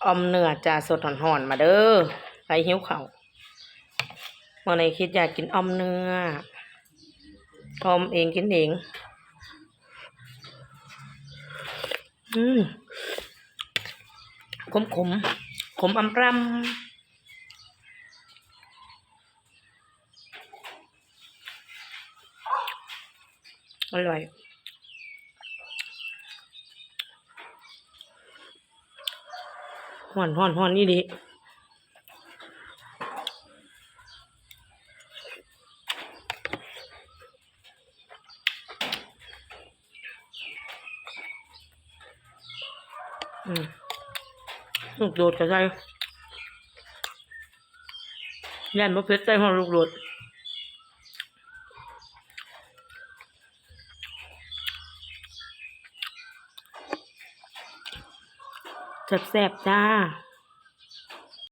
ອ່ອມເນື້ອຈ້າ ສົດຮ້ອນໆ ມາເດີ ໃຜຫິວເຂົ້າ. ມື້ນີ້ຄິດຢາກກິນອ່ອມເນື້ອ ອ່ອມເອງກິນເອງ. ອືມ ຂົມໆ ຂົມອຳລຳ. ອະລ່ອຍ ຮ້ອນໆ ຮ້ອນອີ່ຫຼີ. ອືມ ລູກໂດດກໍໃສ່ ຢ້ານບໍ່ເຜັດ ໃສ່ຮອດລູກໂດດ. ແຊບໆ ຈ້າ.